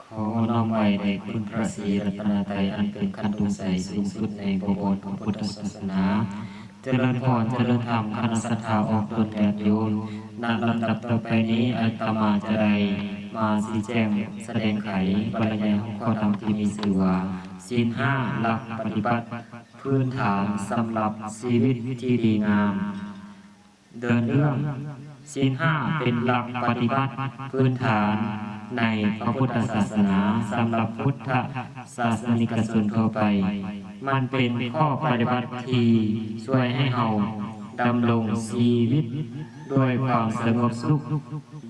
ຂໍນ້ອມໄຫວ້ແດ່ຄຸນພະສີລັດຕະນະໄຕ ອັນເປັນຂັ້ນດວງໃສສູງສຸດໃນບໍວອນພະພຸດທະສາສະໜາ. ຈະເລີນພອນ ຈະເລີນທຳ ຄະນະສັດທາອອກຕົນຍາດໂຍມ. ນະລຳດັບຕໍ່ໄປນີ້ ອາດຕະມາຈະໄດ້ມາຊີ້ແຈງສະແດງໄຂ ບັນລະຍາຍຫົວຂໍ້ທຳທີ່ມີຊື່ວ່າ ສິນຫ້າ ຫຼັກປະຕິບັດພື້ນຖານສຳລັບຊີວິດທີ່ດີງາມ. ເດີນເລື່ອງ, ສິນຫ້າເປັນຫຼັກປະຕິບັດພື້ນຖານໃນພະພຸດທະສາສະໜາ ສຳລັບພຸດທະສາສະນິກະຊົນທົ່ວໄປ. ມັນເປັນຂໍ້ປະຕິບັດທີ່ຊ່ວຍໃຫ້ເຮົາດຳລົງຊີວິດດ້ວຍຄວາມສະຫງົບສຸກ,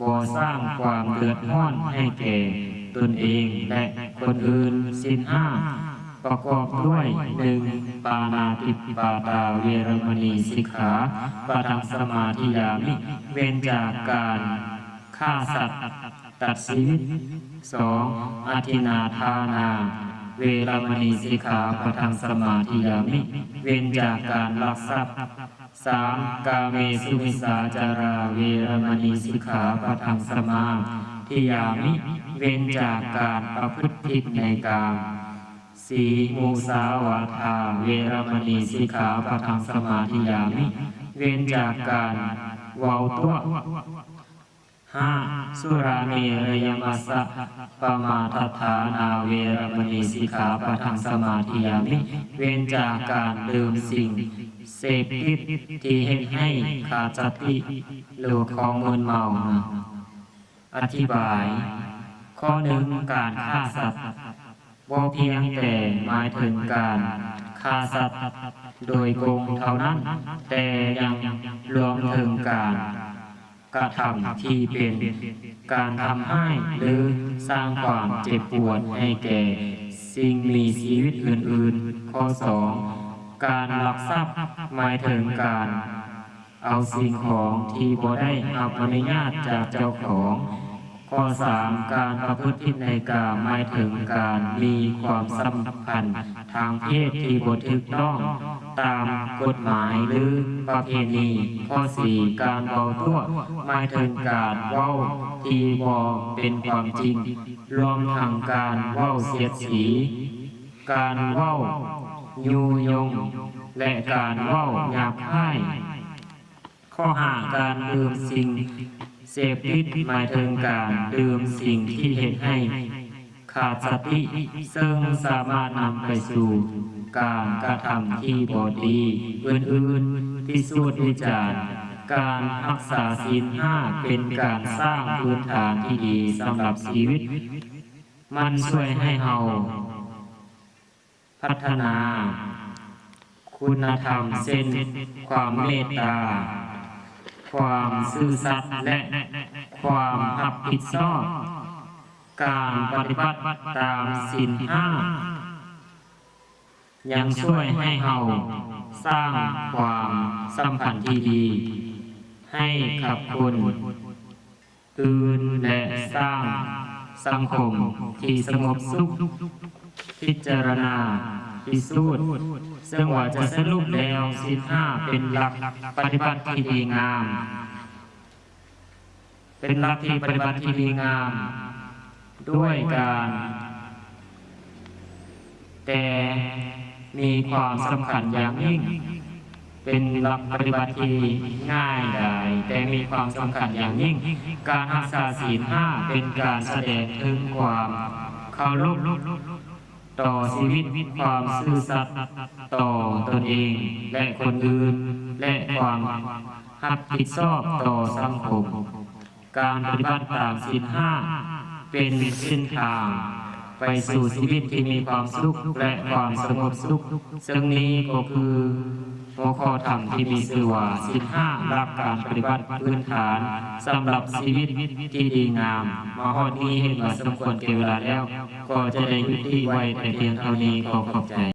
ບໍ່ສ້າງຄວາມເດືອດຮ້ອນໃຫ້ແກ່ຕົນເອງ ແລະ ຄົນອື່ນ. ສິນຫ້າ ປະກອບດ້ວຍ ໜຶ່ງ ປານາຕິປາຕາເວລະມະນີ ສິກຂາປະທັງສະມາທິຍາມິ ເວັ້ນຈາກການຂ້າສັດຕັດຊີວິດ. ສອງ ອະທິນນາທານາເວລະມະນີ ສິກຂາປະທັງສະມາທິຍາມິ ເວັ້ນຈາກການລັກຊັບ. ສາມ ກາເມສຸມິດສາຈາລາເວລະມະນີ ສິກຂາປະທັງສະມາທິຍາມິ ເວັ້ນຈາກການປະພຶດຜິດໃນກາມ. ສີ່ ມຸສາວາທາເວລະມະນີ ສິກຂາປະທັງສະມາທິຍາມິ ເວັ້ນຈາກການເວົ້າຕົວະ. ຫ້າ ສຸລາເມລະຍະມັດສະປະມາທັດຖານາເວລະມະນີ ສິກຂາປະທັງສະມາທິຍາມິ ເວັ້ນຈາກການດື່ມສິ່ງເສບຕິດທີ່ເຮັດໃຫ້ຂາດສະຕິຫຼືຄອງມຶນເມົາ. ອະທິບາຍ, ຂໍ້ໜຶ່ງ ການຂ້າສັດ ບໍ່ພຽງແຕ່ໝາຍເຖິງການຂ້າສັດໂດຍກົງເທົ່ານັ້ນ, ແຕ່ຍັງລວມເຖິງການກະທຳທີ່ເປັນການທຳຮ້າຍ ຫຼື ສ້າງຄວາມເຈັບປວດໃຫ້ແກ່ສິ່ງມີຊີວິດອື່ນໆ. ຂໍ້ສອງ ການລັກຊັບ ໝາຍເຖິງການ ເອົາສິ່ງຂອງທີ່ບໍ່ໄດ້ຮັບອະນຸຍາດຈາກເຈົ້າຂອງ. ຂໍ້ສາມ ການປະພຶດຜິດໃນກາມ ໝາຍເຖິງການມີຄວາມສຳພັນທາງເພດທີ່ບໍ່ຖືກຕ້ອງຕາມກົດໝາຍ ຫຼື ປະເພນີ. ຂໍ້ສີ່ ການເວົ້າຕົວະ ໝາຍເຖິງການເວົ້າທີ່ບໍ່ເປັນຄວາມຈິງ, ລວມທັງການເວົ້າສຽດສີ, ການເວົ້າຍຸຍົງ ແລະ ການເວົ້າຫຍາບຄາຍ. ຂໍ້ຫ້າ ການດື່ມສິ່ງເສບຕິດ ໝາຍເຖິງການດື່ມສິ່ງທີ່ເຮັດໃຫ້ຂາດສະຕິ, ເຊິ່ງສາມາດນຳໄປສູ່ການກະທຳທີ່ບໍ່ດີອື່ນໆ. ພິສູດວິຈານ, ການຮັກສາສິນຫ້າເປັນການສ້າງພື້ນຖານທີ່ດີສຳລັບຊີວິດ. ມັນຊ່ວຍໃຫ້ເຮົາ ພັດທະນາຄຸນນະທຳເຊັ່ນ ຄວາມເມດຕາ, ຄວາມຊື່ສັດ ແລະ ຄວາມຮັບຜິດຊອບ. ການປະຕິບັດຕາມສິນຫ້າ ຍັງຊ່ວຍໃຫ້ເຮົາສ້າງຄວາມສຳພັນທີ່ດີໃຫ້ກັບຄົນ ອື່ນ ແລະ ສ້າງສັງຄົມທີ່ສະຫງົບສຸກ. ພິຈາລະນາພິສູດ, ເຊິ່ງວ່າຈະສະຫຼຸບແລ້ວ, ສິນຫ້າເປັນຫຼັກປະຕິບັດທີ່ດີງາມ, ເປັນຫຼັກທີ່ປະຕິບັດທີ່ດີງາມ ດ້ວຍການ ແຕ່ມີຄວາມສຳຄັນຢ່າງຍິ່ງ, ເປັນຫຼັກປະຕິບັດທີ່ງ່າຍດາຍ ແຕ່ມີຄວາມສຳຄັນຢ່າງຍິ່ງ. ການຮັກສາສິນຫ້າເປັນການສະແດງເຖິງຄວາມເຄົາລົບຕໍ່ຊີວິດ, ຄວາມຊື່ສັດຕໍ່ຕົນເອງ ແລະ ຄົນອື່ນ ແລະ ຄວາມຮັບຜິດຊອບຕໍ່ສັງຄົມ. ການປະຕິບັດຕາມສິນຫ້າເປັນເສັ້ນທາງໄປສູ່ຊີວິດທີ່ມີຄວາມສຸກ ແລະ ຄວາມສະຫງົບສຸກ, ເຊິ່ງນີ້ກໍຄືຫົວຂໍ້ທຳທີ່ມີຊື່ວ່າ ສິນຫ້າ ຫຼັກການປະຕິບັດພື້ນຖານສຳລັບຊີວິດທີ່ດີງາມ. ມາຮອດນີ້ເຫັນວ່າສົມຄວນແກ່ເວລາແລ້ວ, ກໍຈະໄດ້ຍຸຕິໄວ້ແຕ່ພຽງເທົ່ານີ້. ຂໍຂອບໃຈ.